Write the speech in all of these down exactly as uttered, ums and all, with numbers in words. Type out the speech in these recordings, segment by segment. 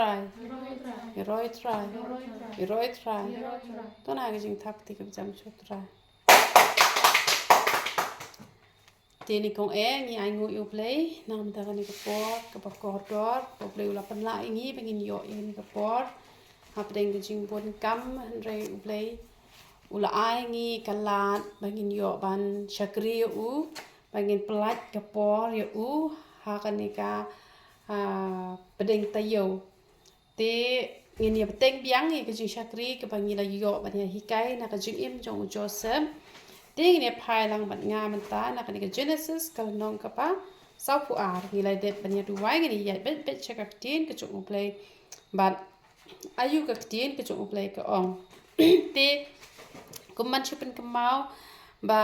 Trai. Ïaroh Trai. Ïaroh Trai. To na ka jingthap kti kaba jam sha U Trai. Te nyngkong eh ngi ainguh ïa U Blei na ka bynta kane ka por kaba kordor, ba U Blei u la pynlah ïa ngi ba ngin ïoh ïa kane ka por hapdeng ka jingbun kam, hynrei U Blei u la ai ngi ka lad ba ngin ïoh ban shakri ïa u, ba ngin pyllait ka por ïa u ha kane ka, ah, pdeng taïew. Te ngin ïa bteng biang ïa ka jingshakri kaba ngi la ïoh ban ïa hikai na ka jingim jong u Joseph. Te ngin ïa phai lang bad nga mynta na kane ka Genesis ka lynnong kaba sawphew ar. Ngi la dep ban ïa duwai, ngin ïa ïaid beit beit sha ka ktien ka jong U Blei. Bad aïu ka ktien ka jong U Blei ka ong. Te kumban shu pynkynmaw ba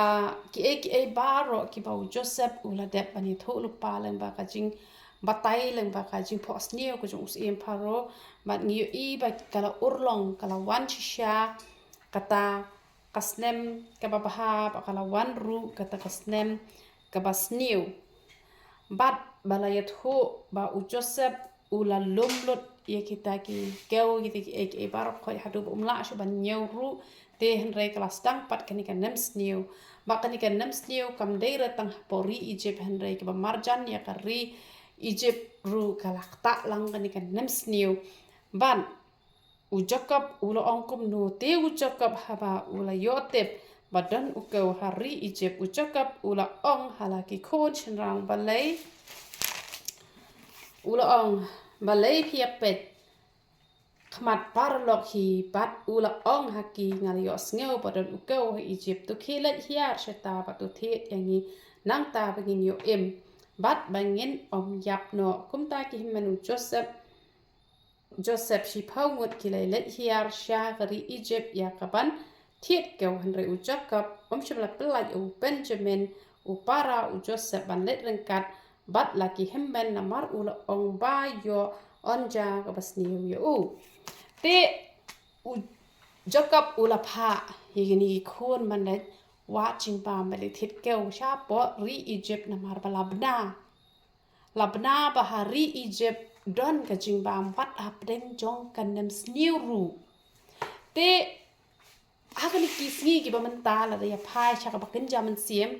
kiei kiei baroh kiba u Joseph u la dep ban ïathuh lypa lyngba ka jingbatai, lyngba ka jingphohsniew ka jong u syiem Pharaoh, bad ngi ïohi ba ka la urlong, ka la wan shisha kata ka snem kaba bha, bad ka la wan ruh kata ka snem kaba sniew. Bad ba la ïathuh ba u Joseph u la lum lut ïa kita ki kew, kita kiei kiei baroh khoit haduh ba um lah shuh ban ñiew ruh. Te hynrei ka la sdang pat kane ka nemsniew. Bad kane ka nemsniew kam dei re tang hapoh ri Egypt, hynrei kaba marjan ïa ka ri Egypt ruh ka la ktah lang kane ka nemsniew. Bad u Jakob u la ong kumno? Te u Jakob haba u la ïoh tip ba don u kew ha ri Egypt, u Jakob u la ong ha la ki khun shynrang, balei? U la ong, balei phi ïa peit khmat paralok hi? Bad u la ong ha ki, nga la ïohsngew ba don u kew ha Egypt. To khie leit hiar shata bad to thied ïa ngi, nangta ba ngin ïoh im bad ba ngin ym ïap noh. Kumta ki hynmen u Joseph Joseph shiphew ngut ki la leit hiar sha ka ri Egypt ïa ka ban thied kew, hynrei u Jakob um shym la pyllait ïa u Benjamin u para u Joseph ban leit ryngkat bad la ki hynmen, namar u la ong ba ïoh ynda kaba sniew ïa u. Te u Jakob u la phah ïa kine ki khun ban leit wad jingbam, ban leit thied kew shapoh ri Egypt, namar ba la bna. La bna ba ha ri Egypt don ka jingbam wat hapdeng jong ka nemsniew ruh. Te ha kine ki sngi kiba mynta lada ïa phai sha kaba kynja mynsiem,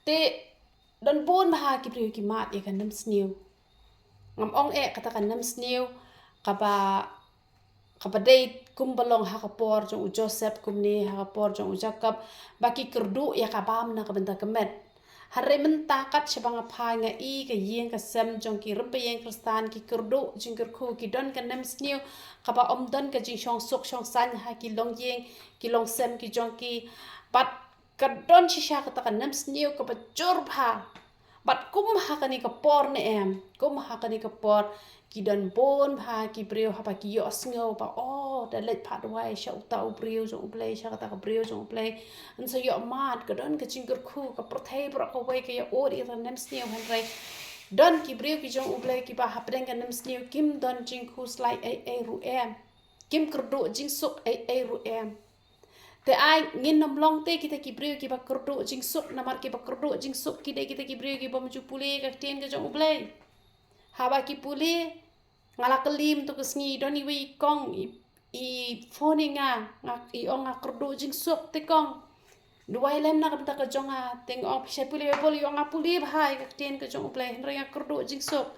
te don bun bha ki briew ki mad ïa ka nemsniew. Ngam ong eh kata ka nemsniew kaba kaba dei kumba long ha ka por jong u Joseph kumne ha ka por jong u Jakob, ba ki kyrduh ïa ka bam na ka bynta ka met. Hynrei mynta kat shaba nga phai nga i ka ïing ka sem jong ki rympei ïing Khristan, ki kyrduh jingkyrkhu, ki don ka nemsniew kaba ym don ka jingshong suk shong saiñ ha ki longïing ki longsem ki jong ki. Bad ka don shisha kata ka nemsniew kaba jur bha. Bad kum ha kane ka por ne em, kum ha kane ka por ki don bun bha ki briew haba ki ïohsngew ba, oh, da leit phah duwai sha uta u briew jong U Blei, sha kata ka briew jong U Blei, yn sa ïoh mad. Ka don ka jingkyrkhu, ka pyrthei baroh kawei ka ïa ud ïa ka nemsniew, hynrei don ki briew ki jong U Blei kiba hapdeng ka nemsniew kim don jingkhuslai ei ei ruh em, kim kyrduh jingsuk ei ei ruh em. Te ai ngin ym long te kita ki briew kiba kyrduh jingsuk, namar kiba kyrduh jingsuk ki dei kita ki briew ki bym ju pule ka ktien ka jong U Blei. Haba ki pule, nga la kylli mynta ka sngi, don iwei i kong i, i phone ïa nga, nga, i ong nga kyrduh jingsuk. Te kong, duwai lem na ka bynta ka jong nga. Te nga ong, phi shait pule Baibl? I ong nga pule bha ïa ka ktien ka jong U Blei, hynrei nga kyrduh jingsuk.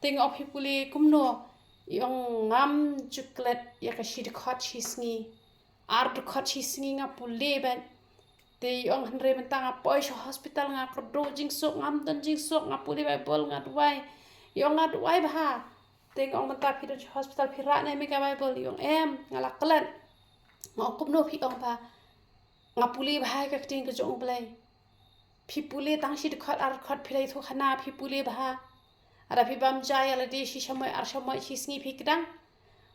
Te nga ong, phi pule kumno? I ong ngam ju klet ïa ka shi dkhot shi sngi. Ar dkhot shi sngi nga pule beit. Te i ong, hynrei mynta nga poi sha hospital nga kyrduh jingsuk, ngam don jingsuk, nga pule Baibl, nga duwai. I ong nga duwai bha. Te nga ong, mynta phi don sha hospital phi rah ne em ïa ka Baibl? I ong em, nga la klet. Nga ong kumno phi ong ba nga pule bha ïa ka ktien ka jong U Blei? Phi pule tang shi dkhot ar dkhot phi la ïathuh khana, phi pule bha. Lada phi bam ja ïa lade shi shamoit ar shamoit shi sngi phi kdang.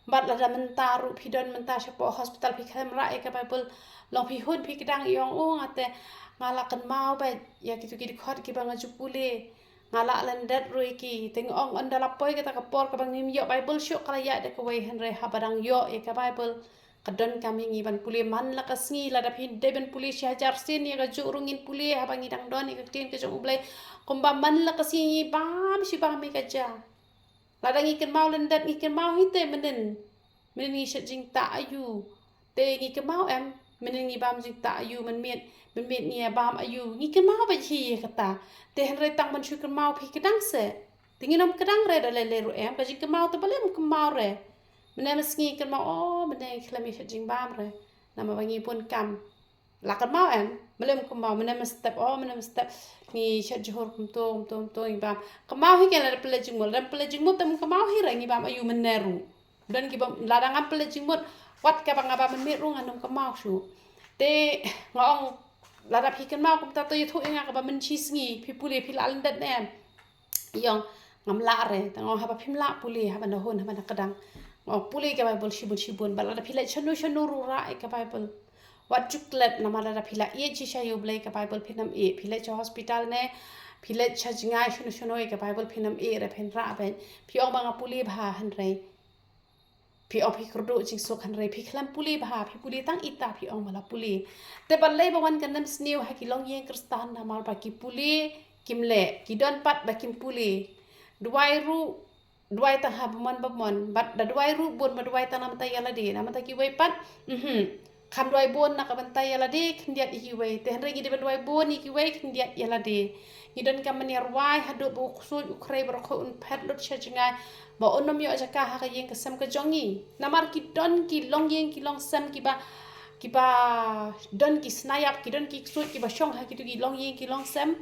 Bad lada mynta ruh phi don mynta shapoh hospital phi khlem rah ïa ka Baibl, long phi hun phi kdang. I ong, u nga te nga la kynmaw beit ïa kitu ki dkhot kiba nga ju pule. Nga la lyndet ruh ïa ki. Te nga ong ynda la poi kata ka por kaba ngim ïoh Baibl shuh, ka la ïaid da kawei, hynrei haba dang ïoh ïa ka Baibl ka donkam ïa ngi ban pule man la ka sngi. Lada phi dei ban pule shi hajar sien ïa kajuh ruh ngin pule haba ngi dang don ïa ka ktien ka jong U Blei. Kumba man la ka sngi ngi bam shi bam ïa ka ja. Lada ngi kynmaw lyndet, ngi kynmaw hi te mynnin. Mynnin ngi shet jingtah aïu. Te ngi kynmaw em, mynnin ngi bam jingtah aïu, mynmiet, mynmiet ngi bam aïu. Ngi kynmaw beit hi ïa kata. Te hynrei tang ban shu kynmaw phi kdang se. Te ngin ym kdang re da lei lei ruh em, ka jingkynmaw te balei ym kynmaw re. Mynne mynsngi kynmaw, oh, mynne ngi khlem ïa shet jingbam re. Namar ba ngi bun kam. La kynmaw em, mynne ym kynmaw, mynne mynstep, oh, mynne mynstep. Ngi shet jhur kumto, kumto, kumto, ngi bam. Kynmaw hi kein lada pynleit jingmut, lada pynleit jingmut te ym kynmaw hi re ngi bam aïu mynne ruh. Don ki bam, lada ngam pynleit jingmut, wat kaba nga bam mynmiet ruh ngan ym kynmaw shuh. Te nga ong, lada phi kynmaw kumta to ïathuh ïa nga kaba mynshisngi, phi pule phi la lyndet ne em. Ïong, ngam lah re, tang ong haba phim lah pule, haba na hun, haba na kdang. Nga ong pule ka Baibl shibun shibun, bad lada phi leit shano shano ruh rah ïa ka Baibl. Wat ju klet namar lada phi la ïeit shisha ïa U Blei ka Baibl phin ym ïeh, phi leit sha hospital ne, phi leit sha jngai shano shano ïa ka Baibl phin ym ïeh re phin rah beit. Phi ong ba nga pule bha hynrei. Phi ong phi kyrduh jingsuk hynrei phi khlem pule bha, phi pule tang ita phi ong ba la pule. Te balei ba wan ka nemsniew ha ki longïing Khristan namar ba ki pule kim leh, ki don pat ba kim pule. Duwai ruh, duwai tang ha bymman bymman, bad da duwai ruh bun ba duwai tang na bynta ïa lade, na bynta kiwei pat, mhm. Kham duwai bun na ka bynta ïa lade khyndiat ïa kiwei. Te hynrei ngi dei ban duwai bun ïa kiwei khyndiat ïa lade. Ngi donkam ban ïa rwai haduh ba u ksuid u khrei baroh khoit un phet lut sha jngai ba un ym ïoh jaka ha ka ïing ka sem ka jong ngi. Namar ki don ki longïing ki longsem kiba, kiba don ki snayap, ki don ki ksuid kiba shong ha kito ki longïing ki longsem.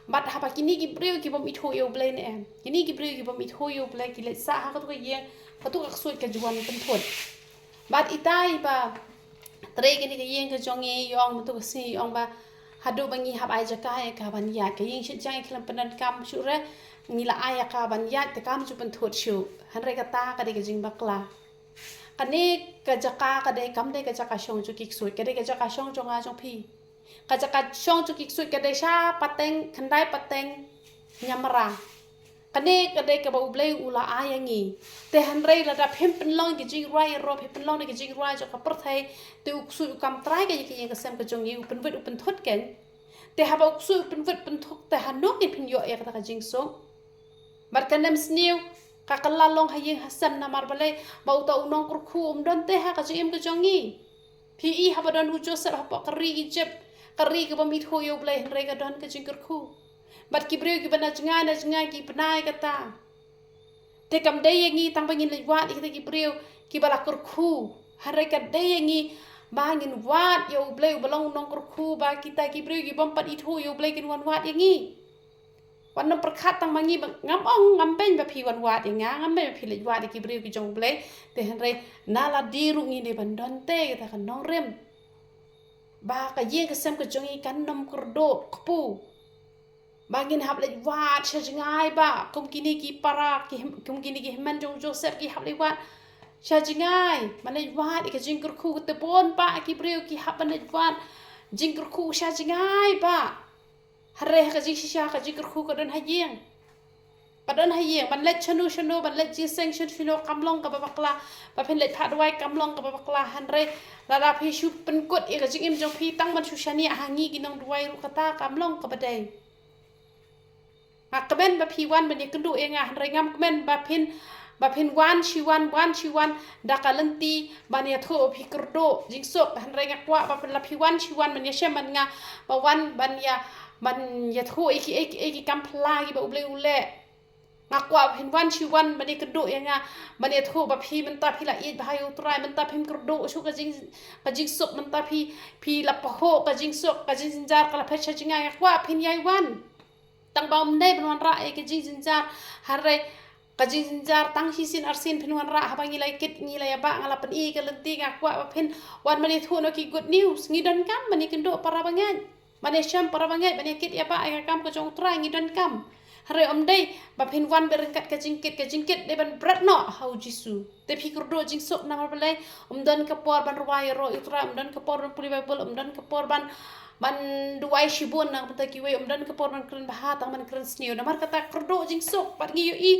Bad haba kine ki briew ki bym ithuh ïa U Blei ne em. Kine ki briew ki bym ithuh ïa U Blei ki leit sah ha kato ka ïing, kato ka ksuid ka ju wan pynthut. Bad ita iba trei kane ka ïing ka jong ngi, ïong mynta ka sngi, ïong ba haduh ba ngi hap ai jaka ïa ka ban ïaid, ka ïing shet jang ngi khlem pyndonkam shuh re, ngi la ai ïa ka ban ïaid te kam ju pynthut shuh. Hynrei kata ka dei ka jingbakla. Kane ka jaka ka dei kam dei ka jaka shong jong ki ksuid, ka dei ka jaka shong jong nga jong phi. Ka jaka shong jong ki ksuid ka dei sha pateng, khyndai pateng, niamra. Kane ka dei kaba U Blei u la ai ïa ngi. Te hynrei lada phim pynlong ki jingrwai ïaroh, phim pynlong ki jingrwai jong ka pyrthei, te u ksuid u kam trai ka ïa ka ïing ka sem ka jong ngi, u pynwit u pynthut kein. Te haba u ksuid u pynwit pynthut te hano ngin pynïoh ïa kata ka jingsuk. Bad ka nemsniew, ka kylla long ha ïing ha sem namar balei, ba uta u nongkyrkhu um don te ha ka jingim ka jong ngi. Phi i haba don u Joseph hapoh ka ri Egypt, ka ri ka bym ithuh ïa U Blei hynrei ka don ka jingkyrkhu. Bad ki briew kiba na jngai na jngai ki bnai kata. Te kam dei ïa ngi tang ba ngin leit wad ïa kita ki briew kiba la kyrkhu. Hynrei ka dei ïa ngi ba ngin wad ïa U Blei uba long u nongkyrkhu ba kita ki briew ki bym pat ithuh ïa U Blei kin wan wad ïa ngi. Wan nym pyrkhat tang ma ngi ba ngam ong ngam beiñ ba phi wan wad ïa nga, ngam beiñ ba phi leit wad ïa ki briew ki jong U Blei. Te hynrei na lade ruh ngi dei ban don te kita ka nongrim. Ba ka ïing ka sem ka jong ngi kan nym kyrduh kpu. Ba ngin hap leit wad sha jngai ba kum kine ki para, ki hym-, kum kine ki hynmen jong Joseph ki hap leit wad sha jngai. Ban leit wad ïa ka jingkyrkhu ka te bun ba ki briew ki hap ban leit wad jingkyrkhu sha jngai ba. Hynrei ha ka jingshisha ka jingkyrkhu ka don ha ïing. Ka don ha ïing, ban leit shano shano, ban leit jingseng shano shano kam long kaba bakla. Ba phin leit phah duwai kam long kaba bakla, hynrei lada phi shu pynkut ïa ka jingim jong phi tang ban shu shaniah ha ngi ki nongduwai ruh kata kam long kaba dei. Nga kmen ba phi wan ban ïakynduh ïa nga hynrei ngam kmen ba phin, ba phin wan shi wan, wan shi wan da ka lynti ban ïathuh ba phi kyrduh jingsuk, hynrei nga kwah ba phin, la phi wan shi wan ban ïashem bad nga, ba wan ban ïa, ban ïathuh ïa kiei kiei ki kam phylla kiba U Blei u leh. Nga kwah ba phin wan shi wan ban ïakynduh ïa nga, ban ïathuh ba phi mynta phi la ïeit bha ïa U Trai, mynta phim kyrduh shuh ka jing, ka jingsuk, mynta phi, phi la pahuh ka jingsuk, ka jingjynjar ka la phet sha jngai, nga kwah phin ïai wan. Tang ba ym dei ban wanrah ïa ka jingjynjar, hynrei ka jingjynjar tang shisien arsien phin wanrah haba ngi la kit ngi la ïabah, nga la pyni ka lynti, nga kwah ba phin wan ban ïathuh noh ki good news, ngi donkam ban ïakynduh para bangeit, ban ïashem para bangeit, ban ïakit ïabah ïa ka kam ka jong U Trai ngi donkam. Hynrei ym dei ba phin wan bad ryngkat ka jingkit, ka jingkit dei ban bret noh ha U Jisu. Te phi kyrduh jingsuk namar balei? Ym don ka por ban rwai ïaroh ïa U Trai, ym don ka por ban pule Baibl, ym don ka por ban, ban duwai shibun na ka bynta kiwei, ym don ka por ban kren bha tang ban kren sniew. Namar kata kyrduh jingsuk, bad ngi ïohi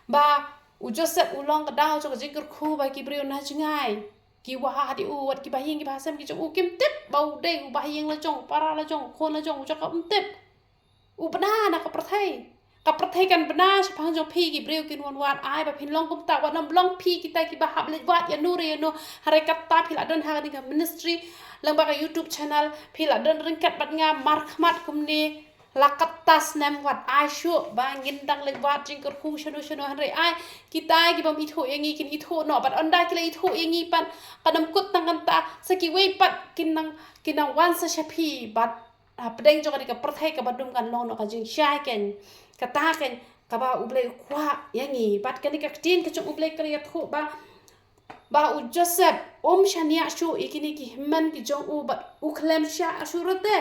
ba u Joseph u long ka daw jong ka jingkyrkhu ba ki briew na jngai ki wad ïa u, wat ki bahaïing ki bahasem ki jong u kim tip ba u dei u bahaïing la jong, u para la jong, u khun la jong, u jaka um tip. U bna na ka pyrthei. ka pyrthei kan bna shaphang jong phi ki briew kin wan wad, ai ba phin long kumta, wat nym long phi kita kiba hap leit wad ïa no re ïa no. Hynrei kata phi la don ha kane ka ministry lyngba ka YouTube channel, phi la don ryngkat bad nga markhmat kumne la katta snem, wat ai shuh ba ngin dang leit wad jingkyrkhu shano shano. Hynrei ai kita kibym ithuh ïa ngi kin ithuh noh, bad ynda ki la ithuh ïa ngi pat, kan ym kut tang kata, sa kiwei pat kin nang, kin nang wan sa sha phi bad hapdeng jong kane ka pyrthei kaba dum kan long noh ka jingshai keiñ. Kata keiñ kaba U Blei u kwah ïa ngi. Bad kane ka ktien ka jong U Blei ka la ïathuh ba, ba u Joseph um shaniah shuh ïa kine ki hynmen ki jong u, bad u khlem shah shuh ruh te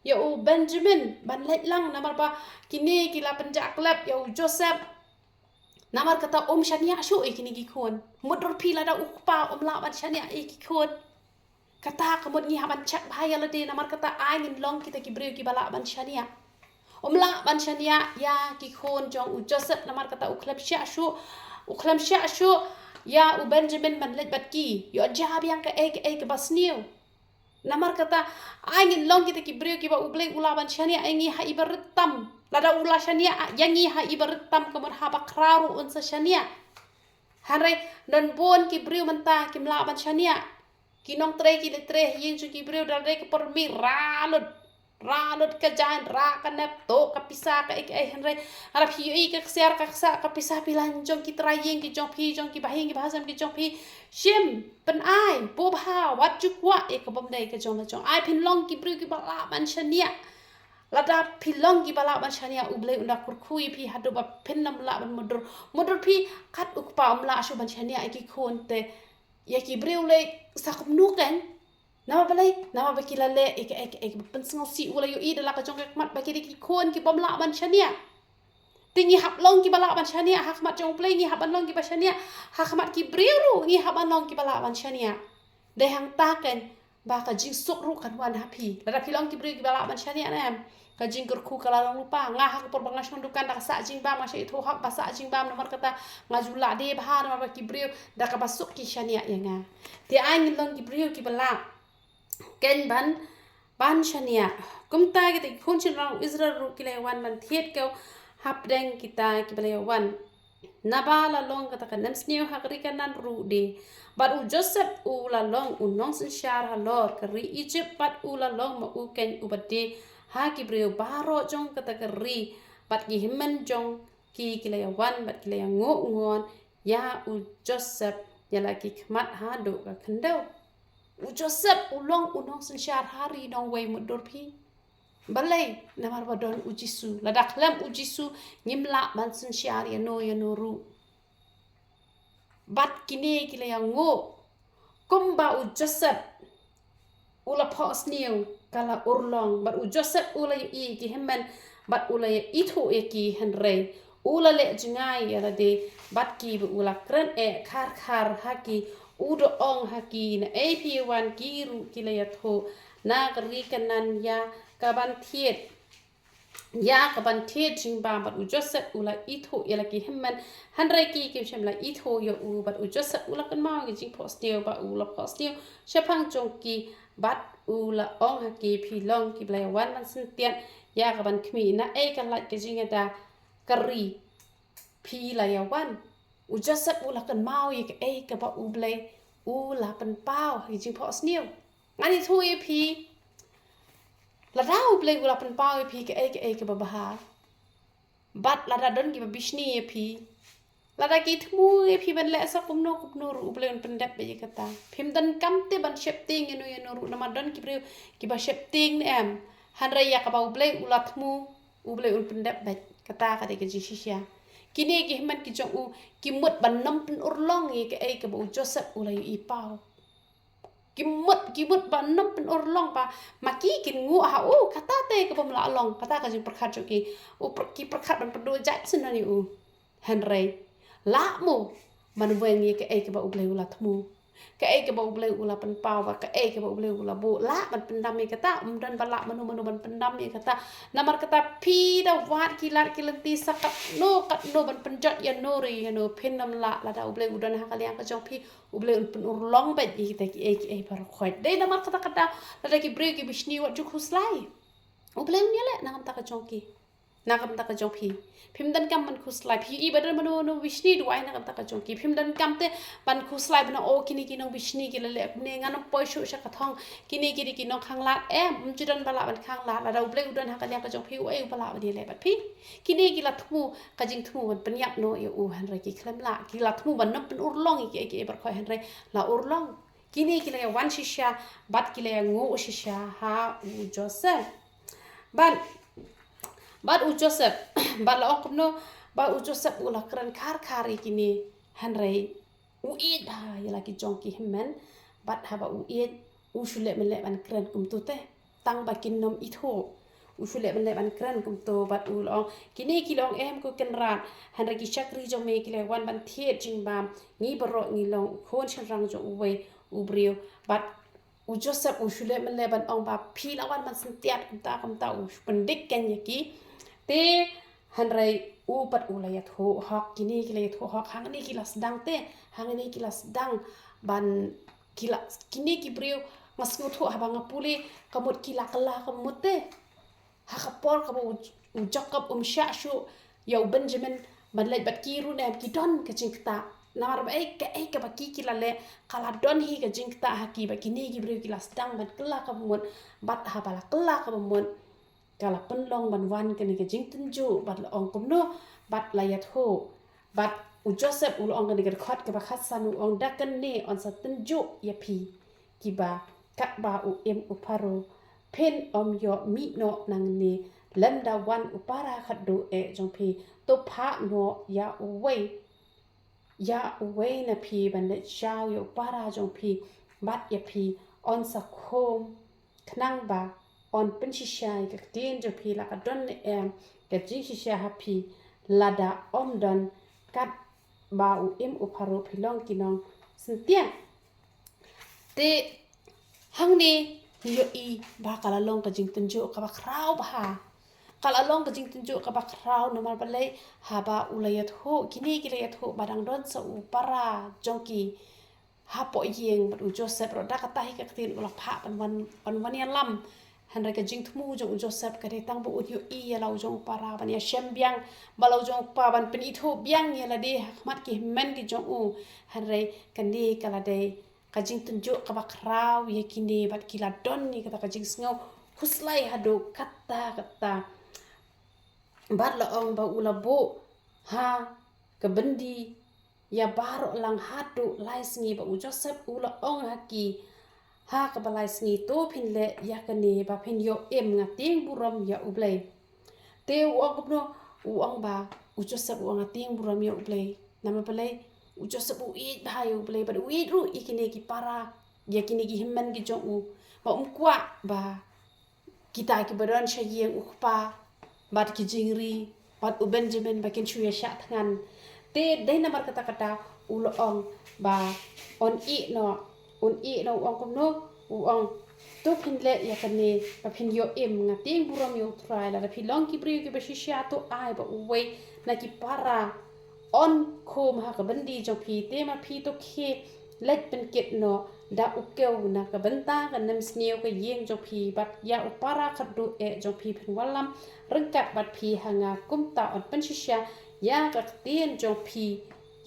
ïa u Benjamin ban leit lang, namar ba kine ki la pynjah klep ïa u Joseph. Namar kata um shaniah shuh ïa kine ki khun. Mutdur phi, lada u kpa um lah ban shaniah ïa ki khun, kata ka mut ngi hap ban check bha ïa lade. Namar kata ai ngin long kita ki briew kiba lah ban shaniah. Um lah ban shaniah ïa ki khun jong u Joseph, namar kata u khlem shah shuh, u khlem shah shuh ïa u Benjamin ban leit bad ki. Ïoh jia biang kaei kaei kaba sniew. Namar kata ai ngin long kita ki briew kiba U Blei u lah ban shaniah ïa ngi ha iba rit tam. Lada u la shaniah ïa ngi ha iba rit tam, ka mut haba khraw ruh un sa shaniah. Hynrei don bun ki briew mynta kim lah ban shaniah. Ki nongtrei ki leit trei ha ïing jong ki briew, da lade ka por miet ra lut, ra lut ka jaiñ, ra ka nep, tuh ka pisa kaei kaei. Hynrei haba phi ïohi ka ksiar ka ksah ka pisa, phi la jong ki trai ïing ki jong phi, jong ki bahaïing ki bahasem ki jong phi, shim, pynai, buh bha, wat ju kwah ïa ka bym dei ka jong la jong. Ai phin long ki briew kiba lah ban shaniah. Lada phi long kiba lah ban shaniah, U Blei un da kyrkhu ïa phi haduh ba phin nym lah ban mutdur. Mutdur phi, kat u kpa um lah shuh ban shaniah ïa ki khun te ïa ki briew lei sa kumno keiñ? Namar balei? Namar ba ki la leh ïa kaei kaei ba pynsngewsih. U la ïohi da la ka jong ka khmat ba ki dei ki khun kibym lah ban shaniah. Te ngi hap long kiba lah ban shaniah ha khmat jong U Blei, ngi hap ban long kiba shaniah ha khmat ki briew ruh, ngi hap ban long kiba lah ban shaniah. Dei hangta keiñ ba ka jingsuk ruh kan wan ha phi. Lada phi long ki briew kiba lah ban shaniah, ne em, ka jingkyrkhu ka la long lypa. Nga ha ka por ba nga shong dukan da ka sah jingbam, nga shu ithuh hok ba sah jingbam, namar kata nga ju lah die bha namar ba ki briew da kaba suk ki shaniah ïa nga. Te ai ngin long ki briew kiba lah keiñ ban, ban shaniah. Kumta kita ki khun shynrang Israel ruh ki la ïa wan ban thied kew hapdeng kita kiba la ïa wan. Naba la long kata ka nemsniew ha ka ri Kanaan ruh de. Bad u Joseph u la long u nongsynshar halor ka ri Egypt, bad u la long ma u keiñ uba die ha ki briew baroh jong kata ka ri. Bad ki hynmen jong ki ki la ïa wan bad ki la ïa nguh ngon ïa u Joseph ïa la ki khmat haduh ka khyndew. U Joseph u long u nongsynshar ha ri nongwei, mutdur phi. Balei? Namar ba don u Jisu. Lada khlem u Jisu ngim lah ban synshar ïa no ïa no ruh. Bad kine ki la ïa nguh kumba u Joseph u la phohsniew ka la urlong. Bad u Joseph u la ïohi ki hynmen bad u la ïa ithuh ïa ki, hynrei u la leh jngai ïa lade bad ki, bad u la kren eh khar khar ha ki, u da ong ha ki, naei phi wan? Ki ruh ki la ïathuh, na ka ri Kanaan ïa ka ban thied, ïa ka ban thied jingbam. Bad u Joseph u la ithuh ïa la ki hynmen, hynrei ki kim shym la ithuh ïa u. Bad u Joseph u la kynmaw ïa ka jingphohsniew ba u la phohsniew shaphang jong ki, bad u la ong ha ki, phi long kiba la ïa wan ban syntiat ïa ka ban khmih, naei ka lait ka jingïada ka ri phi la ïa wan? U Joseph u la kynmaw ïa kaei kaba U Blei u la pynpaw ha ka jingphohsniew. Ngan ïathuh ïa phi, lada U Blei u la pynpaw ïa phi kaei kaei kaba bha, bad lada don kiba bishni ïa phi, lada ki thmu ïa phi ban leh sa kumno kumno ruh, U Blei un pyndep beit ïa kata. Phim donkam te ban sheptieng ïa no ïa no ruh, namar don ki briew kiba sheptieng, ne em? Hynrei ïa kaba U Blei u la thmu, U Blei un pyndep beit. Kata ka dei ka jingshisha. Kine ki hynmen ki jong u ki mut ban nym pynurlong ïa kaei kaba u Joseph u la ïohi paw. Ki mut, ki mut ban nym pynurlong ba ma ki kin nguh ha u, kata te kabym lah long, kata ka jingpyrkhat jong ki. U pyr-, ki pyrkhat ban pynduh jait sngewbha ïa u. Hynrei lah mo ban weng ïa kaei kaba U Blei u la thmu, kaei kaba U Blei u la pynpaw, ba kaei kaba U Blei u la buh, lah ban pyndam ïa kata? Ym don ba lah mano mano ban pyndam ïa kata. Namar kata phi da wad ki lad ki lynti sa katno katno ban pynjot ïa no re ïa no, phin nym lah lada U Blei u don ha ka liang ka jong phi. U Blei un pynurlong beit ïa kita kiei kiei baroh khoit. Dei namar kata kata lada ki briew ki bishni, wat ju khuslai. U Blei un ïaleh na ka bynta ka jong ki. na ka bynta ka jong phi. Phim donkam ban khuslai, phi i ba don mano mano bishni duwai na ka bynta ka jong ki. Phim donkam te ban khuslai ban ong, o, kine ki nongbishni ki la leh kumne, ngan ym poi shuh sha ka thong. Kine ki dei ki nongkhanglad, em, ym ju don ba lah ban khanglad. Lada U Blei u don ha ka liang ka jong phi, uei uba lah ban ïaleh bad phi? Kine ki la thmu ka jingthmu ban pynïap noh ïa u, hynrei ki khlem lah. Ki la thmu ban nym pynurlong ïa kiei kiei baroh, hynrei la urlong. Kine ki la ïa wan shisha bad ki la ïa nguh shisha ha u Joseph. Bad, bad u Joseph, bad la ong kumno, bad u Joseph u la kren khar khar ïa kine, hynrei u ïeit bha ïa la ki jong ki hynmen. Bad haba u ïeit, u shu leh mynleh ban kren kumto te, tang ba kin nym ithuh. U shu leh mynleh ban kren kumto, bad u la ong, kine ki la ong, em ko kynrad, hynrei ki shakri jong me ki la wan ban thied jingbam, ngi baroh ngi long u khun shynrang jong uwei u briew. Bad u Joseph u shu leh mynleh ban ong ba phi la wan ban syntiat kumta kumta, u shu pyndik kein ïa ki. Te hynrei u pat u la ïathuh hok, kine ki la ïathuh hok, hangne ki la sdang te, hangne ki la sdang ban, ki la, kine ki briew, nga sngewthuh haba nga pule ka mut ki la kylla ka mut te. Ha ka por kaba u, u Jakob um shah shuh ïa u Benjamin ban leit bad ki ruh ne em, ki don ka jingktah. Namar ba ei, kaei kaba ki, ki la leh ka la don hi ka jingktah ha ki, ba kine ki briew ki la sdang ban kylla kaba mut. Bad haba la kylla kaba mut, ka la pynlong ban wan kane ka jingtynjuh, bad la ong kumno, bad la ïathuh. Bad u Joseph u la ong kane ka dkhot kaba khatsan, u ong, da kane yn sa tynjuh ïa phi kiba katba u im u Pharaoh, phin ym ïoh mih noh nangne lymda wan u para khadduh eh jong phi. To phah noh ïa uwei, ïa uwei na phi ban leit shaw ïa u para jong phi, bad ïa phi yn sa khum, khnang ba yn pynshisha ïa ka ktien jong phi. La ka don ne em ka jingshisha ha phi, lada ym don, katba u im u Pharaoh phi long ki nongsyntiew. Te hangne ngi ïohi ba ka la long ka jingtynjuh kaba khraw bha. Ka la long ka jingtynjuh kaba khraw, namar balei? Haba u la ïathuh, kine ki la ïathuh ba dang don sa u para jong ki hapoh ïing, bad u Joseph ruh da kata hi ka ktien u la phah ban wan, ban wan ïalam. Hynrei ka jingthmu jong u Joseph ka dei tang ba un ïohi ïa la u jong u para, ban ïashem biang bad la u jong u pa, ban pynithuh biang ïa lade ha khmat ki hynmen ki jong u. Hynrei kane ka la dei ka jingtynjuh kaba khraw ïa kine, bad ki la don ïa kata ka jingsngew khuslai haduh katta katta. Bad la ong ba u la buh ha ka byndi ïa baroh lang haduh lai sngi, bad u Joseph u la ong ha ki ha kaba lai sngi, to phin leh ïa kane ba phin ïoh im, nga tieng burom ïa U Blei. Te u ong kumno? U ong ba, u Joseph u ong, nga tieng burom ïa U Blei. Namar balei? U Joseph u ïeit bha ïa U Blei, bad u ïeit ruh ïa kine ki para, ïa kine ki hynmen ki jong u. Ba um kwah ba kita kiba don sha ïing u kpa bad ki jingri bad u Benjamin ba kin shu ïa shah thngan. Te dei namar kata kata u la ong ba un ïeh noh, un ïeh noh, u ong kumno? U ong, to phin leh ïa kane ba phin ïoh im, nga tieng burom ïa U Trai. Lada phi long ki briew kiba shisha, to ai ba uwei na ki para yn khum ha ka byndi jong phi, te ma phi to khie leit pynkit noh da u kew na ka bynta ka nemsniew ka ïing jong phi, bad ïa u para khadduh eh jong phi phin wallam ryngkat bad phi ha nga. Kumta yn pynshisha ïa ka ktien jong phi,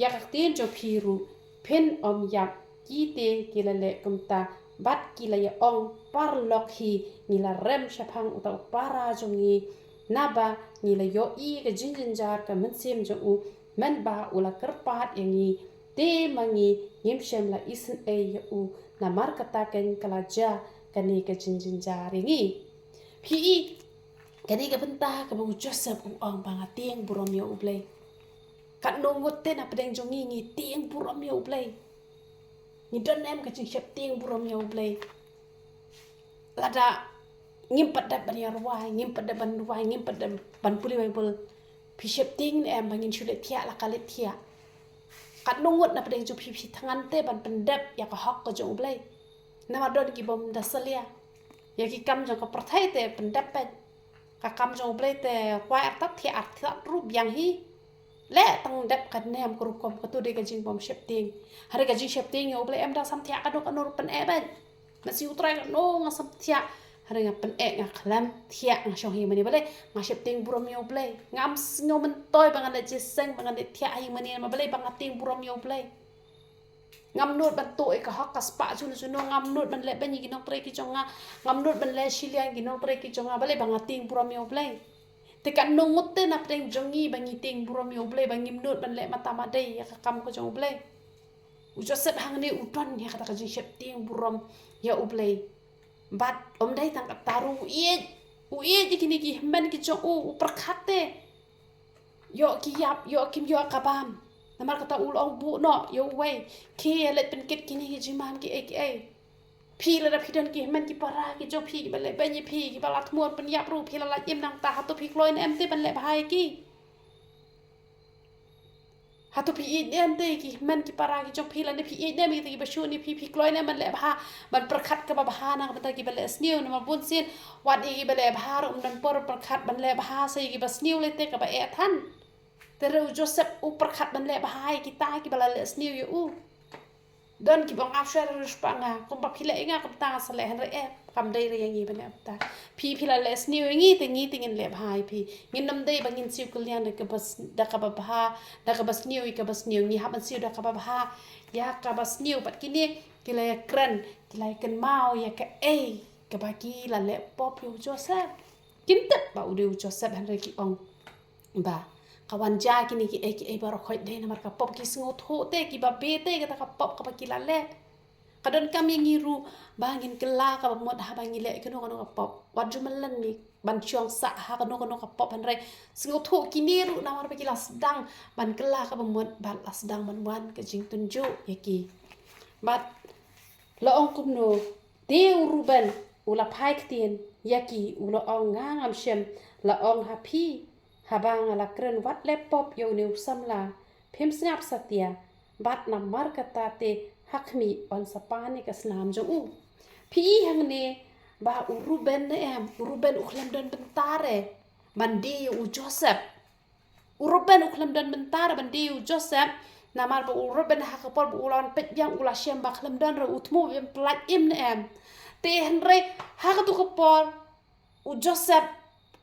ïa ka ktien jong phi ruh phin ym ïap. Ki te ki la leh kumta bad ki la ïa ong, paralok hi, ngi la rem shaphang uta u para jong ngi, naba ngi la ïohi ka jingjynjar ka mynsiem jong u, mynba u la kyrpad ïa ngi. Te ma ngi ngim shym la isynei ïa u. Namar kata keiñ ka la jia kane ka jingjynjar ïa ngi. Phi i, kane ka bynta kaba u Joseph u ong ba nga tieng burom ïa U Blei. Katno ngut te na pdeng jong ngi ngi tieng burom ïa U Blei? Ngi don em ka jingsheptieng burom ïa U Blei? Lada ngim pat dep ban ïa rwai, ngim pat dep ban rwai, ngim pat dep ban pule Baibl, phi sheptieng ne em ba ngin shu leit thiah la ka leit thiah? Katno ngut na pdeng jong phi phi thngan te ban pyndep ïa ka hok ka jong U Blei? Namar don ki bym da salia. Ïa ki kam jong ka pyrthei te pyndep peit. Ka kam jong U Blei te rwai artat thiah artat ruh biang hi. Leh tang dep ka niam ka rukom, kato dei ka jingbym sheptieng. Hynrei ka jingsheptieng ïa U Blei em da samthiah kano kano ruh pyneh beit. Mynsiem U Trai kano nga samthiah. Hynrei nga pyneh, nga khlem thiah, nga shong ha ïingmane, balei? Nga sheptieng burom ïa U Blei. Ngam sngew myntoi ba ngan leit jingïaseng, ba ngan leit thiah ha ïingmane, namar balei? Ba nga tieng burom ïa U Blei. Ngam nud ban tuh ïa ka hok ka spah juno juno, ngam nud ban leh beiñ ïa ki nongtrei ki jong nga, ngam nud ban leh shiliang ïa ki nongtrei ki jong nga, balei? Ba nga tieng burom ïa U Blei. Te katno ngut te na pdeng jong ngi ba ngi tieng burom ïa U Blei, ba ngim nud ban leh mata madei ïa ka kam ka jong U Blei. U Joseph hangne u don ïa kata ka jingsheptieng burom ïa U Blei. Bad ym dei tang kata ruh, u ïeit, u ïeit ïa kine ki hynmen ki jong u, u pyrkhat te. Ïoh ki ïap, ïoh kim ïoh ka bam. Namar kata u la ong buh noh ïa uwei, khie ïa leit pynkit kine ki jingmam kiei kiei. Phi lada phi don ki hynmen ki para ki jong phi kiba leh beiñ ïa phi, kiba la thmu ban pynïap ruh, phi la lait im nangta, hato phi kloi ne em te ban leh bha ïa ki? Hato phi ïeit ne em te ki hynmen ki para ki jong phi, lane phi ïeit ne em ïa kita kiba shu ne phi, phi kloi ne em ban leh bha, ban pyrkhat kaba bha na ka bynta kiba leh sniew? Namar bunsien wat ïa kiba leh bha ruh ym don por pyrkhat ban leh bha sa ïa kiba sniew lei te kaba eh than. Te hynrei u Joseph u pyrkhat ban leh bha ïa kita kiba la leh sniew ïa u. Don kiba ong, ap shuwa, riewspah nga, kumba phi leh ïa nga kumta nga sa leh, hynrei eh, kam dei re ïa ngi ban leh kumta. Phi, phi la leh sniew ïa ngi, te ngi te ngin leh bha ïa phi. Ngin ym dei ba ngin siew kylliang da kaba s-, da kaba bha, da kaba sniew ïa kaba sniew. Ngi hap ban siew da kaba bha ïa kaba sniew. Bad kine ki la ïakren, ki la ïakynmaw ïa kaei kaba ki la leh pop ïa u Joseph. Kim tip ba u dei u Joseph, hynrei ki ong ba ka wan jia kine kiei kiei baroh khoit dei namar ka pop. Ki sngewthuh te, kiba beh te kata ka pop kaba ki la leh. Ka donkam ïa ngi ruh ba ngin kylla kaba mut haba ngi leh kano kano ka pop. Wat ju mlien ngi ban shong sah ha kano kano ka pop, hynrei sngewthuh kine ruh namar ba ki la sdang ban kylla kaba mut bad la sdang ban wan ka jingtynjuh ïa ki. Bad la ong kumno, te u Reuben u la phai ktien ïa ki, u la ong, nga ngam shym la ong ha phi haba nga la kren wat leh pop ïa une u samla? Phim sngap satia? Bad namar kata te ha khmih yn sa pan ïa ka snam jong u. Phi i hangne ba u Reuben ne em, u Reuben u khlem don bynta re ban die ïa u Joseph. U Reuben u khlem don bynta re ban die ïa u Joseph. Namar ba u Reuben ha ka por ba u la wan peit biang u la shem ba khlem don re, u thmu ba un pyllait im ne em. Te hynrei ha katu ka por u Joseph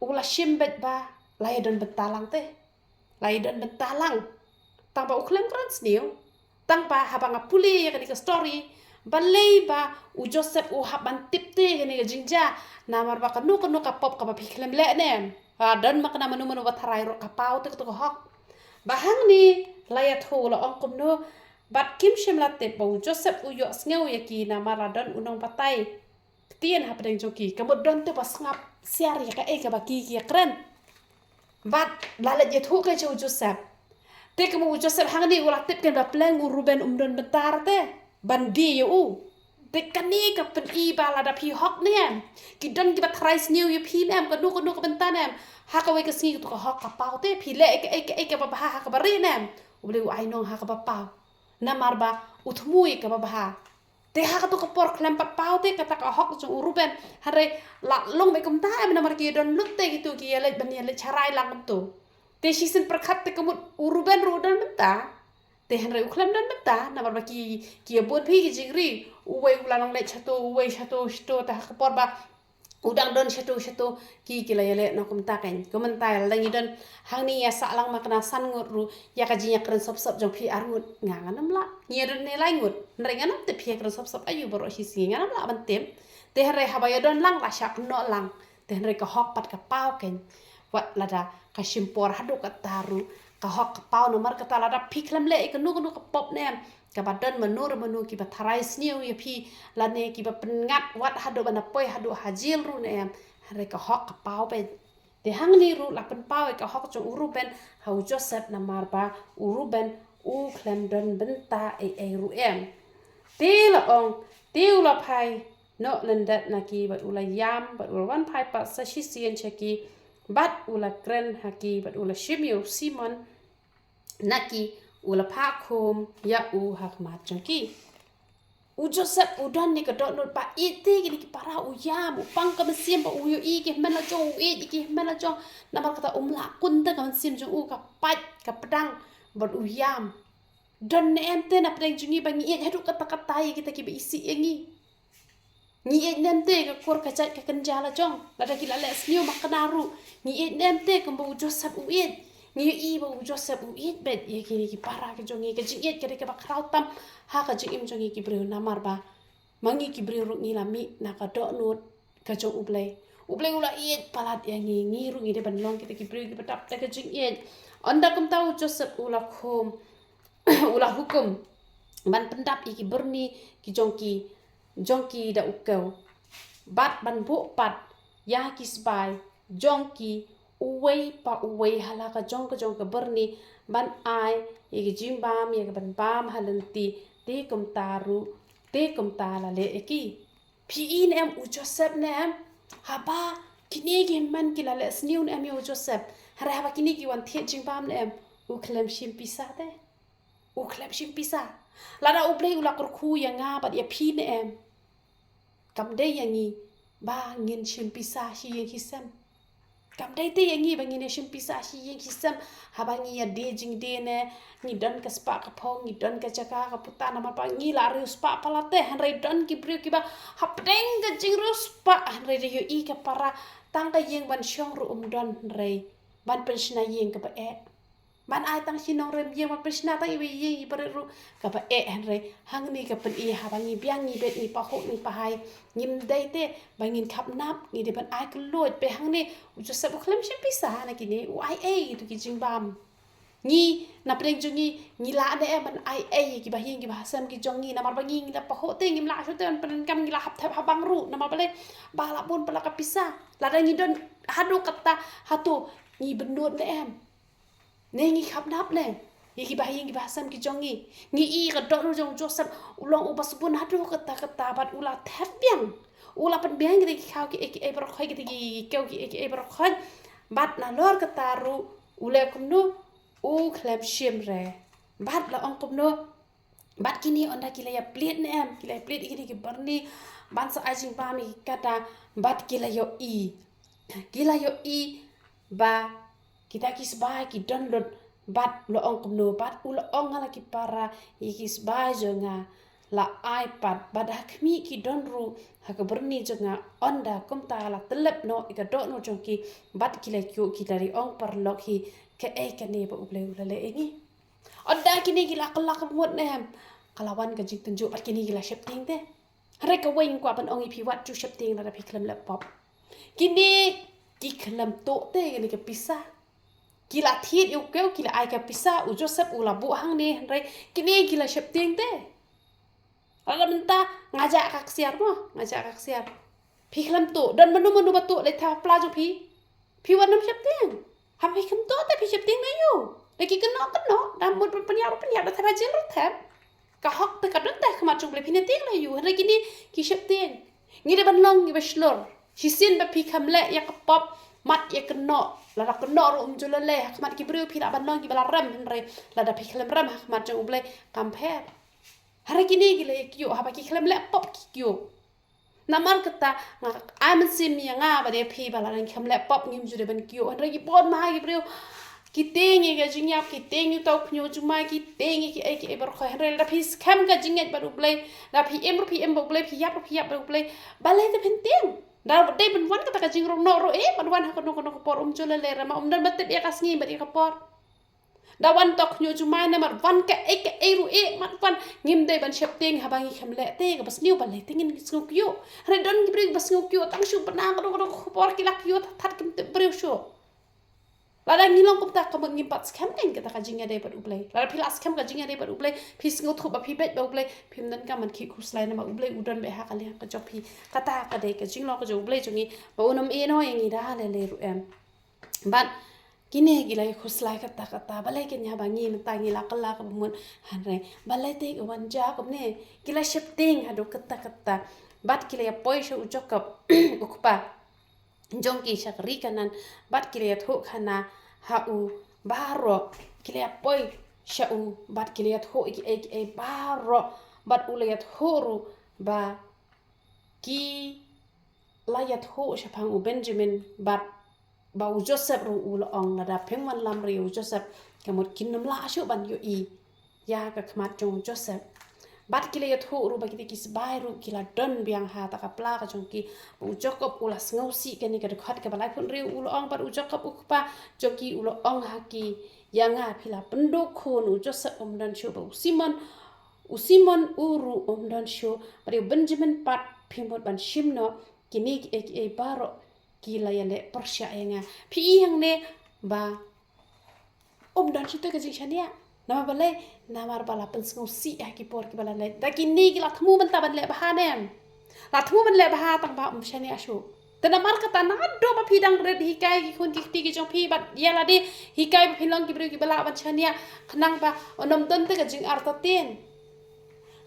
u la shem beit ba la ïa don bynta lang te. La ïa don bynta lang. Tang ba u khlem kren sniew. Tang ba haba nga pule ïa kane ka story, balei ba u Joseph u hap ban tip te ïa kane ka jingjia? Namar ba kano kano ka pop kaba phi khlem leh ne em, ha don ma kane mano mano ba tharai ruh ka paw te katu ka hok. Ba hangne la ïathuh, la ong kumno, bad kim shym la tip ba u Joseph u ïohsngew ïa ki namar la don u nongbatai ktien hapdeng jong ki. Ka mut don te ba sngap siar ïa kaei kaba ki, ki ïakren. Bad la leit ïathuh keiñ sha u Joseph. Te ka mut u Joseph hangne u la tip keiñ ba pleng u Reuben um don bynta re te ban die ïa u. Te kane ka pyni ba lada phi hok ne em, ki don kiba tharai sniew ïa phi ne em, kano kano ka bynta ne em, ha kawei ka sngi katu ka hok ka paw te. Phi leh kaei kaei kaba bha ha kaba rieh ne em, U Blei u ai nong ha kaba paw. Namar ba u thmu ïa kaba bha. Te ha katu ka por khlem pat paw te kata ka hok jong u Reuben. Hynrei la long beit kumta em, namar ki ïa don lut te kitu, ki ïa leit ban ïa leit sharai lang kumtu. Te shisien pyrkhat te ka mut u Reuben ruh u don bynta. Te hynrei u khlem don bynta namar ba ki, ki ïa bun phi ki jingri. Uwei u la nang leit shato, uwei shato shato, te ha ka por ba u dang don shato shato, ki, ki la ïa leh noh kumta keiñ. Kumta ïa la dang ïa don hangne ïa sah lang ma kane san ngut ruh, ïa ka jingïakren sop sop jong phi ar ngut, nga ngan ym lah. Ngi ïa don ne lai ngut, hynrei ngan ym tip phi ïakren sop sop aïu baroh shi sngi, ngan ym lah ban tip. Te hynrei haba ïa don lang la shah noh lang. Te hynrei ka hok pat ka paw keiñ. Wat lada ka shim por haduh katta ruh, ka hok ka paw. Namar kata lada phi khlem leh ïa kano kano ka pop ne em, kaba don mano re mano kiba tharai sniew ïa phi, lane kiba pynngat wat haduh ban da poi haduh ha jel ruh ne em, hynrei ka hok ka paw beit. Te hangne ruh la pynpaw ïa ka hok jong u Reuben ha u Joseph namar ba u Reuben u khlem don bynta ei ei ruh em. Te la ong, te u la phai noh lyndet na ki bad u la ïam bad u la wan phai pat sa shisien sha ki bad u la kren ha ki bad u la shim ïa u Simon na ki, u la phah khum ïa u ha khmat jong ki. U Joseph u don ïa ka dohnud ba ïeit te kine ki para, u ïam, u pang ka mynsiem ba u ïohi ki hynmen la jong, u ïeit ki hynmen la jong. Namar kata um lah kun te ka mynsiem jong u ka pait ka pdang bad u ïam. Don ne em te na pdeng jong ngi ba ngi ïeit haduh katta katta ïa kita kiba isih ïa ngi? Ngi ïeit ne em te ka kur ka jait ka kynja la jong, lada ki la leh sniew makna ruh. Ngi ïeit ne em te kumba u Joseph u ïeit. Ngi ïohi ba u Joseph u ïeit beit ïa kine ki para ki jong ngi. Ka jingïeit ka dei kaba khraw tam ha ka jingim jong ngi ki briew, namar ba ma ngi ki briew ruh ngi la mih na ka dohnud ka jong U Blei. U Blei u la ïeit palat ïa ngi, ngi ruh ngi dei ban long kita ki briew kiba dap da ka jingïeit. Ynda kumta u Joseph u la khum, u la hukum ban pyndap ïa ki byrni ki jong ki, jong ki da u kew, bad ban buh pat ïa ki sbai jong ki uwei pa uwei ha la ka jong ka jong ka byrni, ban ai ïa ki jingbam ïa ki ban bam ha lynti, te kumta ruh, te kumta la leh ïa ki. Phi i ne em u Joseph ne em? Haba kine ki hynmen ki la leh sniew ne em ïa u Joseph? Hynrei haba kine ki wan thied jingbam ne em? U khlem shim pisa te. U khlem shim pisa. Lada U Blei u la kyrkhu ïa nga bad ïa phi ne em, kam dei ïa ngi ba ngin shim pisa shi ïing shi sem. Kam dei te ïa ngi ba ngin ïa shim pisa shi ïing shi sem. Haba ngi ïa die jingdie ne, ngi don ka spah ka phong, ngi don ka jaka ka puta, namar ba ngi la riewspah palat te. Hynrei don ki briew kiba hapdeng ka jingriewspah, hynrei da ïohi ka para, tang ka ïing ban shong ruh um don, hynrei ban pynshna ïing kaba eh. Ban ai tang shi nongrem ïing, ban pynshna tang iwei ïing iba rit ruh kaba eh. Hynrei hangne ka pyni, haba ngi biang ngi beit, ngi pahuh ngi pahai, ngim dei te ba ngin khapnap, ngi dei ban ai kylluid. Peit hangne, u Joseph u khlem shim pisa na kine, u ai ei ïa ki jingbam. Ngi, na pdeng jong ngi, ngi lah ne em ban ai ei ïa kiba ha ïing kiba ha sem ki jong ngi, namar ba ngi, ngi la pahuh te, ngim lah shuh te ban pyndonkam, ngi la hap thep ha bank ruh, namar balei? Ba la bun palat ka pisa. Lada ngi don haduh katta, hato ngi bynnud ne em? Ne ngi khapnap ne ïa kiba ha ïing kiba ha sem ki jong ngi? Ngi i ka dohnud jong u Joseph, u long uba sbun haduh katta katta bad u la thep biang, u la pynbiang kita ki khaw kiei kiei baroh khoit, kita ki kew kiei kiei baroh khoit. Bad nalor kata ruh u leh kumno? U khlem shim re. Bad la ong kumno? Bad kine ynda ki la ïa plied ne em, ki la ïa plied ïa kine ki byrni ban sa ai jingbam ïa ki kata, bad ki la ïohi, ki la ïohi ba kita ki sbai ki don lut. Bad u la ong kumno? Bad u la ong ha la ki para, ïa ki sbai jong nga la ai pat, bad ha khmih ki don ruh ha ka byrni jong nga. Ynda kumta la tyllep noh ïa ka dohnud jong ki, bad ki la kyiuh, ki la ri ong, paralok hi, kaei kane ba U Blei u la leh ïa ngi? Ynda kine ki la kylla ka mut ne em, ka la wan ka jingtynjuh bad kine ki la sheptieng te. Hynrei kawei nga kwah ban ong ïa phi, wat ju sheptieng lada phi khlem leh pop. Kine ki khlem tuh te ïa kane ka pisa. Ki la thied ïa u kew, ki la ai ka pisa, u Joseph u la buh hangne, hynrei kine ki la sheptieng te. Lada mynta nga jah ka ksiar mo, nga jah ka ksiar, phi khlem tuh, don mano mano ba tuh leit thep ha pla jong phi? Phi wat nym sheptieng. Haba phi khlem tuh te phi sheptieng na aïu? Da ki kynnoh kynnoh, da mut ban pynïap ruh pynïap, da thep ha jel ruh thep. Ka hok te ka don te ha khmat jong U Blei, phi ne tieng na aïu? Hynrei kine ki sheptieng. Ngi dei ban long ngi ba shlur. Shisien ba phi khlem leh ïa ka pop, mad ïa kynnoh. Lada kynnoh ruh um ju lei lei, ha khmat ki briew phi lah ban long kiba la rem, hynrei lada phi khlem rem ha khmat jong U Blei, kam pher. Hynrei kine ki la ïa kyiuh, haba ki khlem leh pop ki kyiuh. Namar kata nga ai mynsiem ïa nga bad ïa phi ba lada ngi khlem leh pop ngim ju dei ban kyiuh. Hynrei ki bun ma ha ki briew ki tieng ïa ka jingïap, ki tieng ïa uta u khñiuh jumai, ki tieng ïa kiei kiei baroh khoit. Hynrei lada phi skhem ka jingngeit bad U Blei, lada phi im ruh phi im bad U Blei, phi ïap ruh phi ïap bad U Blei, balei te phin tieng? Da dei ban wan kata ka jingrong noh ruh, eh, ban wan ha kano kano ka por um ju lei lei, re ma um don ba tip ïa ka sngi bad ïa ka por. Da wan uta u khñiuh jumai ne mar wan kaei kaei ruh, eh, mat wan, ngim dei ban sheptieng haba ngi khlem leh te kaba sniew. Balei te ngin sngewkyiuh? Hynrei don ki briew kiba sngewkyiuh, tang shu bna kano kano ka khubor ki la kyiuh, that that kim tip briew shuh. Lada ngi long kumta, ka mut ngim pat skhem kein kata ka jingïadei bad U Blei. Lada phi la skhem ka jingïadei bad U Blei, phi sngewthuh ba phi beit bad U Blei, phim donkam ban khih khuslai, namar U Blei u don beit ha ka liang ka jong phi. Kata ka dei ka jinglong ka jong U Blei jong ngi, ba un ym ïehnoh ïa ngi da lei lei ruh em. Bad kine ki la ïa khuslai katta katta, balei keiñ haba ngi mynta ngi la kylla kaba mut, hynrei balei te ka wan jia kumne? Ki la sheptieng haduh katta katta. Bad ki la ïa poi sha u Jakob, u kpa jong ki, sha ka ri Kanaan, bad ki la ïathuh khana ha u baroh. Ki la ïa poi sha u bad ki la ïathuh ïa kiei kiei baroh, bad u la ïathuh ruh ba ki la ïathuh shaphang u Benjamin, bad ba u Joseph ruh u la ong, lada phim wanlam re ïa u Joseph, ka mut kin nym lah shuh ban ïohi ïa ka khmat jong u Joseph. Bad ki la ïathuh ruh ba kita ki sbai ruh ki la don biang ha kata ka pla ka jong ki. U Jakob u la sngewsih kane ka dkhot kaba laiphew hynriew, u la ong, bad u Jakob u kpa jong ki u la ong ha ki, ïa nga phi la pynduh khun, u Joseph um don shuh, bad u Simon, u Simon u ruh um don shuh, bad ïa u Benjamin pat phi mut ban shim noh. Kine kiei kiei baroh ki la ïaleh pyrshah ïa nga. Phi i hangne ba um don shuh te ka jingshaniah. Namar balei? Namar ba la pynsngewsih ha ki por kiba la leit. Da kine ki la thmu mynta ban leh bha ne em? La thmu ban leh bha tang ba um shaniah shuh. Te namar kata naduh ba phi dang rit hikai ki khun ki kti ki jong phi, bad ïa lade hikai ba phi long ki briew kiba lah ban shaniah, khnang ba un ym don te ka jingartatien.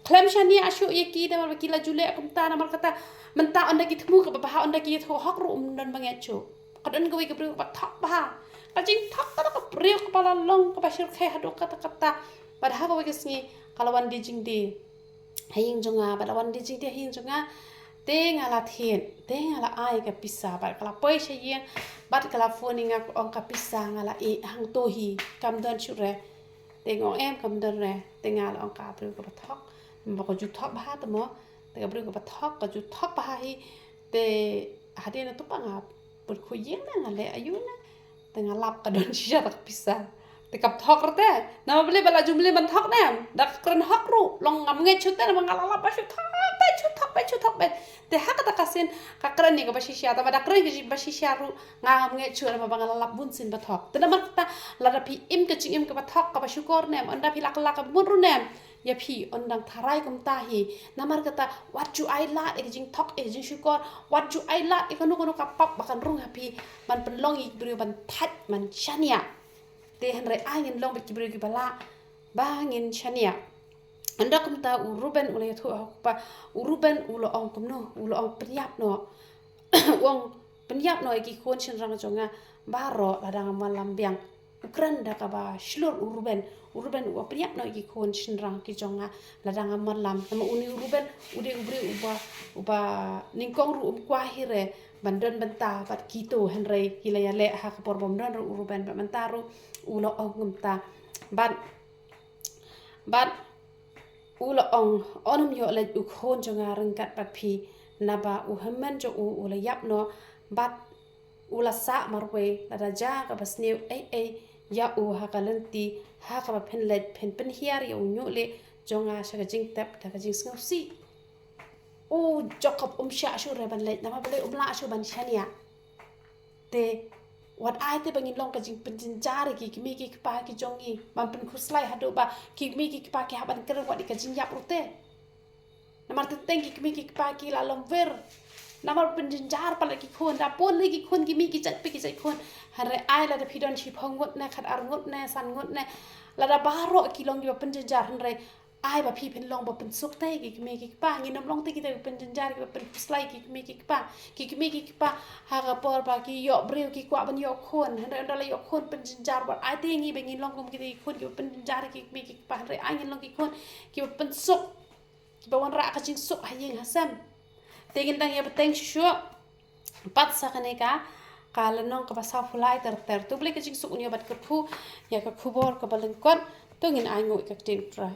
Khlem shaniah shuh ïa ki namar ba ki la ju leh kumta, namar kata mynta ynda ki thmu kaba bha, ynda ki ïathuh hok ruh um don ba ngeit shuh. Ka don kawei ka briew kaba thok bha. Ka jingthok kata ka briew kaba la long kaba shyrkhei haduh katta katta. Bad ha kawei ka sngi ka la wan die jingdie ha ïing jong nga, bad la wan die jingdie ha ïing jong nga. Te nga la thied, te nga la ai ka pisa, bad ka la poi sha ïing, bad ka la phone ïa nga, ka ong ka pisa nga la ïeh hangto hi, kam don shuh re. Te nga ong em, kam don re. Te nga la ong ka briew kaba thok. Ba ka ju thok bha te mo. Te ka briew kaba thok, ka ju thok bha hi. Te hadien nangta pat nga pyrkhu ïeng ne, nga leh aïu ne. Te nga lap ka don shisha ta ka pisa. Te kam thok re te. Namar balei? Ba la ju mlien ban thok ne em? Da ka kren hok ruh long ngam ngeit shuh te, namar nga la lap ba shu thok beit, shu thok beit, shu thok beit. Te ha kata ka sien ka kren ïa kaba shisha, tangba da kren ïa kaba shisha ruh nga ngam ngeit shuh namar ba nga la lap bunsien ba thok. Te namar kata lada phi im ka jingim kaba thok kaba shukor ne em, ynda phi la kylla kaba mut ruh ne em, ïa phi yn dang tharai kumta hi. Namar kata wat ju ai lad ïa ka jingthok ïa ka jingshukor, wat ju ai lad ïa kano kano ka pap ba kan rung ha phi ban pynlong ïa ki briew ban thait ban shaniah. Te hynrei ai ngin long bad ki briew kiba lah ba ngin shaniah. Ynda kumta u Reuben u la ïathuh ha u kpa, u Reuben u la ong kumno, u la ong pynïap noh. U ong pynïap noh ïa ki khun shynrang jong nga baroh lada ngam wallam biang. U kren da kaba shlur u Reuben. U Reuben u ong pynïap noh ïa ki khun shynrang ki jong nga lada ngam wallam. Namar une u Reuben u dei u briew uba, uba nyngkong ruh um kwah hi re ban don bynta bad kito, hynrei ki la ïaleh ha ka por bym don ruh u Reuben, bad mynta ruh u la ong kumta. Bad Bad u la ong, yn ym ïoh leit u khun jong nga ryngkat bad phi, naba u hynmen jong u u la ïap noh, bad u la sah marwei. Lada jia kaba sniew ei ei ïa u ha ka lynti, ha kaba phin leit phin pynhiar ïa u hynñiewleh jong nga sha ka jingtep da ka jingsngewsih. U Jakob um shah shuh re ban leit, namar balei? Um lah shuh ban shaniah. Te wat ai te ba ngin long ka jingpynjynjar ïa ki kmie ki kpa ki jong ngi, ban pynkhuslai haduh ba ki kmie ki kpa ki hap ban kren wat ïa ka jingïap ruh te. Namar teng teng ki kmie ki kpa ki la long wir. Namar pynjynjar palat ki khun, da pun ne ki khun ki mih ki jait peit ki jait khun. Hynrei ai lada phi don shiphew ngut ne, khatar ngut ne, san ngut ne, lada baroh ki long kiba pynjynjar, hynrei ai ba phi phin long ba pynsuk te ki kmie ki kpa. Ngin ym long te kita kiba pynjynjar, kiba pynkhuslai ki kmie ki kpa. Ki kmie ki kpa ha ka por ba ki ïoh briew ki kwah ban ïoh khun, hynrei ynda la ïoh khun pynjynjar. Wat ai te ngi ba ngin long kum kita ki khun kiba pynjynjar ki kmie ki kpa, hynrei ai ngin long ki khun kiba pynsuk, kiba wanrah ka jingsuk ha ïing ha sem. Te ngin dang ïa bteng shuh shuh pat sa kane ka, ka lynnong kaba sawphew lai ter ter. To U Blei ka jingsuk un ïa bat kyrkhu ïa ka khubor kaba lyngkot. To ngin ainguh ïa ka ktien U Trai.